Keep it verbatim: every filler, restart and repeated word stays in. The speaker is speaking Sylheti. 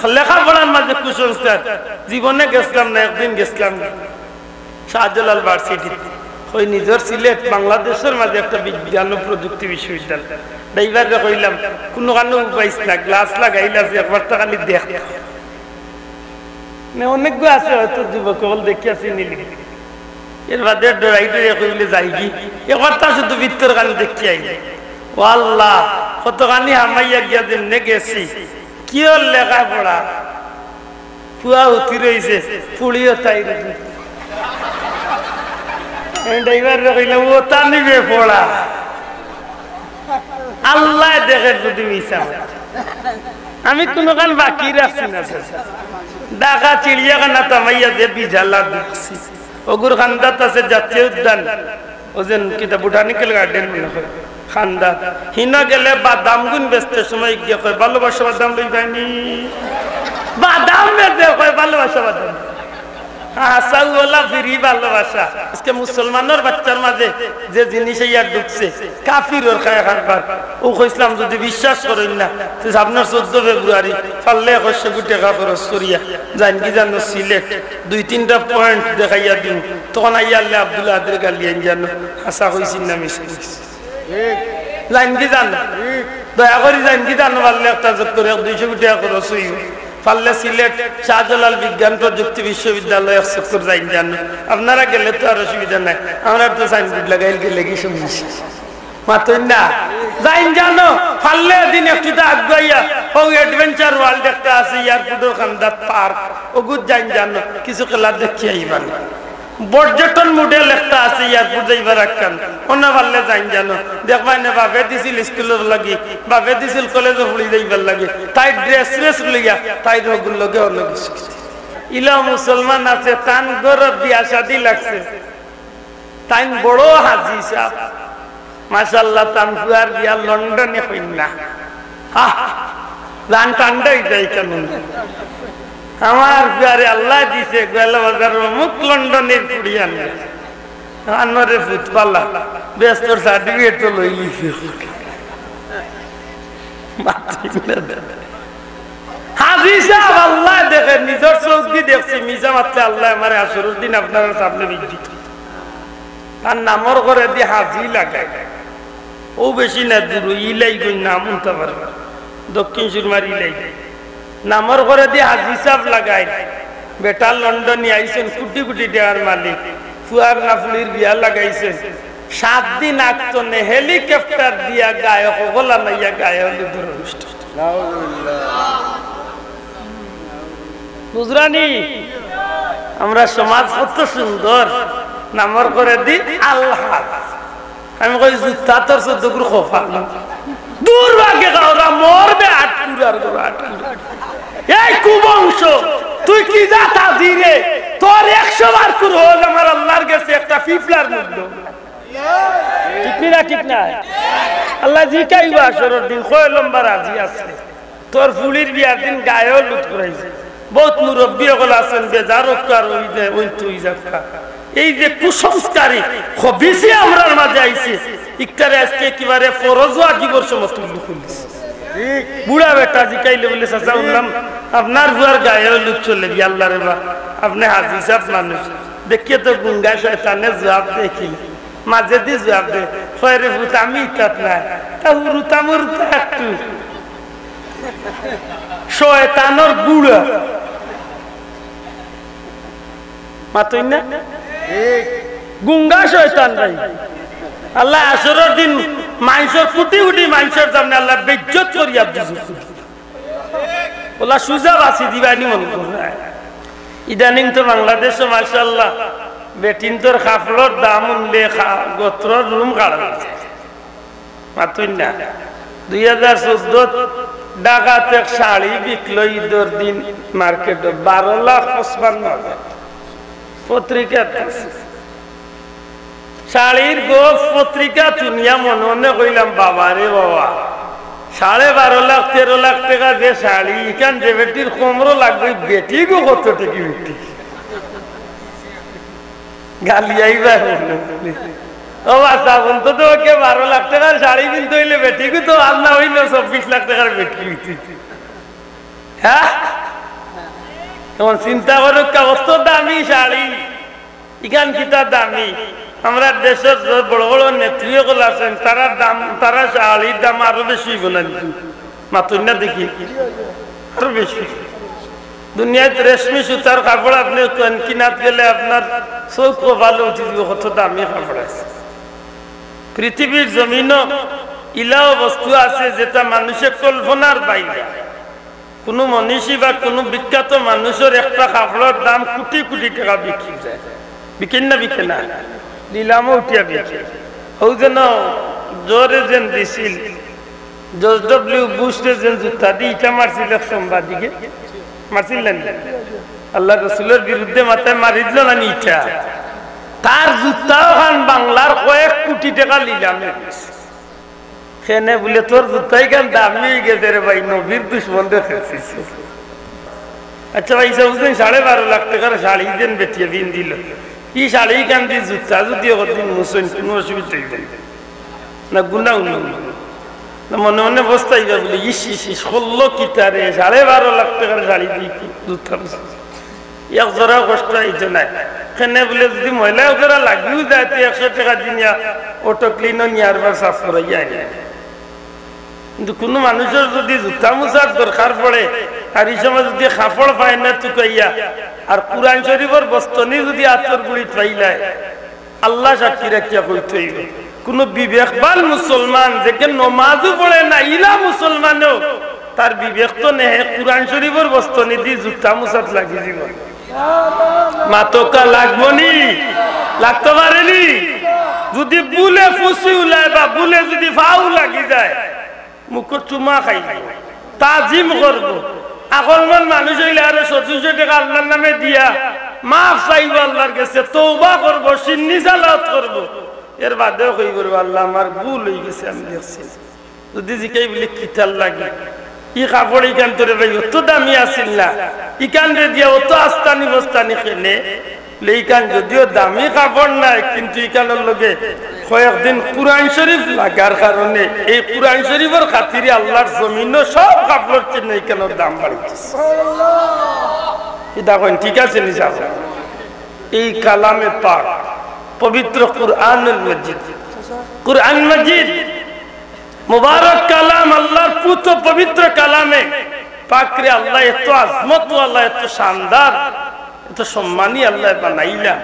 লেখাপড়ার মাঝে কুসংস্কার, জীবনে গেছলাম না, একদিন গেছলাম শাহজালাল ভার্সিটিত। ওই নিজর সিলেট বাংলাদেশর মাঝে একটা বিজ্ঞান ও প্রযুক্তি বিশ্ববিদ্যালয়। ড্রাইভাররে কইলাম, "কুনুখানো উবাইস না, গ্লাস লাগাইল আছে, একবার তো খালি দেখ।" মানে, অনেকগু আছে হয়তো যুবক অকল দেখিয়া চিনিলি। এর বাদে ডরাই ডরাই কইলে যাইগি, একবার তা শুধু ভিতর খান দেখিয়া আইলে। ও আল্লাহ, কতখানি হামাইয়া গিয়া যেমনে গেছি, কি ওর লেখাপড়া, পুয়া উঠি রইছে, পুড়িও তাই রইছে। আমি ড্রাইভাররে কইলাম, "ও তা নিবে পড়া।" আল্লায় দেখের যদি মিছা মাতি। আমি কুনুখান বাকি রাখছি না, স্যার। ঢাকা চিড়িয়াখানাত হামাইয়া যে বিজালা দেখছি, অগুর কান্দাত আছে জাতীয় উদ্যান, ও যেন কিতা বোটানিক্যাল গার্ডেন মনে হয়, কান্দাত। হিনো গেলে বাদামগুন বেচতে সময় গিয়া কয়, "ভালোবাসা বাদাম লইবায়নি?" বাদাম বেচে কয়, "ভালোবাসা বাদাম।" হাছা অলা ফিরি ভালোবাসা। আজকে মুসলমানর বাচ্চার মাঝে যে জিনিস আইয়া ঢুকছে, কাফিরর খায় খাবার। ও কইছলাম যদি বিশ্বাস করইন না, তে সামনর চৌদ্দ ফেব্রুয়ারি পারলে একশো কোটি টেকা খরচ করিয়া যাইনগি জানো সিলেট, দুই তিনটা পয়েন্ট দেখাইয়া দিমু। তখন আইয়া আল্লাহ আব্দুল কাদের গালিয়াইন জানো, হাছা কইছি না মিছা কইছি? যাইনগি জানো? দয়া করি যাইনগি জানো, পারলে একটা জোর করে এক দুইশো কোটি টেকা খরচ অইবো। পারলে সিলেট শাহজালাল বিজ্ঞান প্রযুক্তি বিশ্ববিদ্যালয় এক চক্কর যাইন জানো। আপনারা গেলে তো আর অসুবিধা নাই, আমরার তো সাইনবোর্ড লাগাইল, গেলেগি সমস্যা। মাতইন না? যাইন জানো, পারলে এদিন একটু তো আগুয়াইয়া, ও অ্যাডভেঞ্চার ওয়ার্ল্ড একটা আছে, এয়ারপোর্টর কান্দাত পার্ক, অগুত যাইন জানো, কিছু খেলা দেখিয়া আইবা নি। পর্যটন মডেল একটা আছে, এয়ারপোর্ট যাইবার আক্কান, অনো পারলে যাইন জানো, দেখবায় নে বাপে দিছিল স্কুলর লাগি, বাপে দিছিল কলেজো পড়ি যাইবার লাগি, তাই ড্রেস ফ্রেস লইয়া, তাই রগুর লগে অন্য কিছু। ইলা মুসলমান আছে, তান ঘরো বিয়া শাদি লাগছে, তাইন বড় হাজি সাব। মাশাআল্লাহ, তান ফুয়ার বিয়া লন্ডনে কইন্যা। আহ, জান ঠান্ডা অই যায় কেন? আমার ফুয়ারে আল্লায় দিছে, গোয়ালা বাজারর অমুক লন্ডনির কুড়ি আনে। আনোরে ফুত পালা, বেহেস্তর সার্টিফিকেট তো লই লিছে। মাতইন না দাদা। হাজি সাব, আল্লায় দেখে, নিজর চউখ দি দেখছি, মিছা মাতলে আল্লায় আমারে হাশরর দিন আপনারার সামনে বিজ্ঞিত। তান নামর ঘরেদি হাজি লাগাইল। অউ বেশি না দূর, ইলাইগঞ্জ নাম হুনতা পারবা, দক্ষিণ সুরমার ইলাইগঞ্জ। নামর ঘরেদি হাজি সাব লাগাইল। বেটা লন্ডনি আইছইন, কুটি কুটি টেকার মালিক। ফুয়ার না ফুড়ির বিয়া লাগাইছইন। সাত দিন আগতনে হেলিকপ্টার দিয়া গায়ক অকল আনাইয়া গায়ে হলুদর অনুষ্ঠান। বুঝরানি? আমরার সমাজ কত সুন্দর, নামর ঘরেদি আলহাজ। আমি কই, "জুতা তোর চৌদ্দগুর খোফা।" দূর ভাগে গাওরা, মরবে আটকুর আর গোড়া আটকুর। এই কুবংশ, তুই কি জাত হাজি রে? তোর একশো বার কুর হল, আমার আল্লাহর গেছে একটা ফিফলার মূল্য। ঠিক নি না? ঠিক না? আল্লায় জিকাইবা হাশরর দিন, কয় লম্বা রাজি আছে? তোর ফুড়ির বিয়ার দিন গায়ে হলুদ করাইছে। বউত মুরব্বি অকল আছইন, বেজার অক্কা আর অই যে, অইন তুই যাক্কা। এই যে কুসংস্কারী খবিসি আমরার মাঝে আইছে, ইকটারে আজকে একেবারে ফরজ ওয়াজিবর সমতুল্য করিলিছে। বুড়া বেটা জিকাইলে বলে, "চাচা, হুনলাম আপনার ফুয়ার গায়ে হলুদ চলে গি?" "আল্লারে বা, আপনে হাজি সাব মানুষ, দেখিয়া তো গুঙ্গা শয়তানে জুয়াব দেয় কি?" মাঝেদি জুয়াব দে, "কয় রে ফুত, আমি ইতাত নাই, তা হুরুতা মুরুতা একটু শয়তানর গুড়া।" মাতইন না? গুঙ্গা শয়তান ভাই। আল্লায় হাশরর দিন মানষর কুটি কুটি মানষর সামনে আল্লায় বেইজ্জত করিয়া দিছে। অলা সুজা বাছি দিবায়নি মনো করো। ইদানিং তো বাংলাদেশো মাশাআল্লাহ বেটিন্তর কাপড়র দাম হুনলে খা-, গত্রর রুম খাড়া অই যায়। মাতইন না। দুই হাজার চৌদ্দত ঢাকাত এক শাড়ি বিকলো ইদর দিন মার্কেটো বারো লাখ পঁচপান্ন হাজার। পত্রিকাত আছে। শাড়ির গপ পত্রিকাত হুনিয়া মনে মনে কইলাম, "বাবা রে বাবা, সাড়ে বারো লাখ, তেরো লাখ টেকা যে শাড়ি, ইখান যে বেটির কোমরো লাগবো, বেটিগু কত টেকি বেটি?" গালি আইবা মনে মনে। ও বাচ্চা, অন্তত ওকে বারো লাখ টেকার শাড়ি কিনতে অইলে বেটিগু তো আর না অইলেও চব্বিশ লাখ টেকার বেটি অইতে। হ্যাঁ? এখন চিন্তা করউক্কা, অত দামি শাড়ি, ইখান কিতা দামি? আমরার দেশর যে বড় বড় নেত্রী অকল আছইন, তারার দাম, তারার শাড়ির দাম আরো বেশি অইবো না নি? মাতইন না দেখি, আরো বেশি। দুনিয়াত রেশমি সুতার কাপড় আপনে কিনাত গেলে আপনার চউখ কপালো উঠি যিবো, কত দামি কাপড় আছে। পৃথিবীর জমিনো ইলাও বস্তু আছে যেটা মানুষে কল্পনার বাইরে। কুনু মনীষী বা কুনু বিখ্যাত মানুষর একটা কাপড়র দাম কুটি কুটি টেকা বিকি যায়। বিকের না, বিকে না? নিলামো উঠিয়া বিকে। অউ যেন জর্জে যেন দিছিল, জর্জ ডব্লিউ বুশরে যেন জুতা দি ইটা মারছিল এক সাংবাদিকে, মারছিল না নি? আল্লার রসুলর বিরুদ্ধে মাথায় মারি দিলো না নি ইটা? তার জুতা অখান বাংলার কয়েক কুটি টেকা নিলামে গেছে। কেনে বুলে, তোর জুতা ইখান দামি অইগেছে রে ভাই, নবীর দুশমনরে খেলছিস। আচ্ছা ভাই, ইসা হুসেন সাড়ে বারো লাখ টেকার শাড়ি যেন বেটিয়ে দিন দিল, ই শাড়ি ইখান দি জুতা যদি একদিন মুছইন, কুনু অসুবিধা অইবো না? না, গুনা অইলো না। না, মনে মনে পস্তাইবা বুলে, ইস, ইস, ইস, করলো কিতা রে, সাড়ে বারো লাখ টেকার শাড়ি দি কি জুতা মুছইন? এক জরাও কষ্ট অইতো নায়। কেনে বুলে, যদি ময়লা এক জরা লাগিও যায়, তে একশো টেকা দি নিয়া অটো ক্লিনো নিয়া আরবার সাফ করাইয়া আইনা। কিন্তু কুনু মানুষর যদি জুতা মুছার দরকার পড়ে, আর ই সময় যদি কাপড় পায় না তুকাইয়া, আর কুরআন শরীফর বস্তনি যদি আতর গুড়িত পাইলায়, আল্লা সাক্ষী রাখিয়া কইতে অইবো, কুনু বিবেকবান মুসলমান যেকে নমাজও পড়ে না, ইলা মুসলমানেও তার বিবেক তো নেহে, কুরআন শরীফর বস্তনি দি জুতা মুছাত লাগি যিবো। মাতউক্কা, লাগবো নি? লাগতো পারে নি? যদি ভুলে ফুসি উলায় বা ভুলে যদি ফাও লাগি যায়, মুখো চুমা খাইবো, তাজিম করবো। আকলমান মানুষ অইলে আরো সত্তইরশো টেকা আল্লার নামে দিয়া মাফ চাইবো আল্লার গেছে, তওবা করবো, সিন্নি সালাওয়াত করবো। এর বাদেও কইবো, "আল্লা, আমার ভুল অইগেছে, আমি দেখছি।" যদি জিকাই বুলে, "কিতার লাগি? ই কাপড় ইখান তো রে ভাই অত দামি আছিল না, ইখানরে দিয়া অত আস্তানি বস্তানি কেনে?" বুলে, "ইখান যদিও দামি কাপড় নায়, কিন্তু ইখানর লগে কয়েকদিন কুরআন শরীফ লাগার কারণে, এই কুরআন শরীফর খাতিরে আল্লার জমিনো সব কাপড়র চেয়ে ইখানর দাম বাড়ি গেছে।" ইটা কইন, ঠিক আছে নি সাব? এই কালামে পাক, পবিত্র কুরআনুল মজিদ, কুরআন মজিদ, মুবারক কালাম, আল্লার পুত পবিত্র কালামে পাকরে আল্লায় এত আজমত আল্লায়, এত শানদার, এত সম্মানী আল্লায় বানাইলা।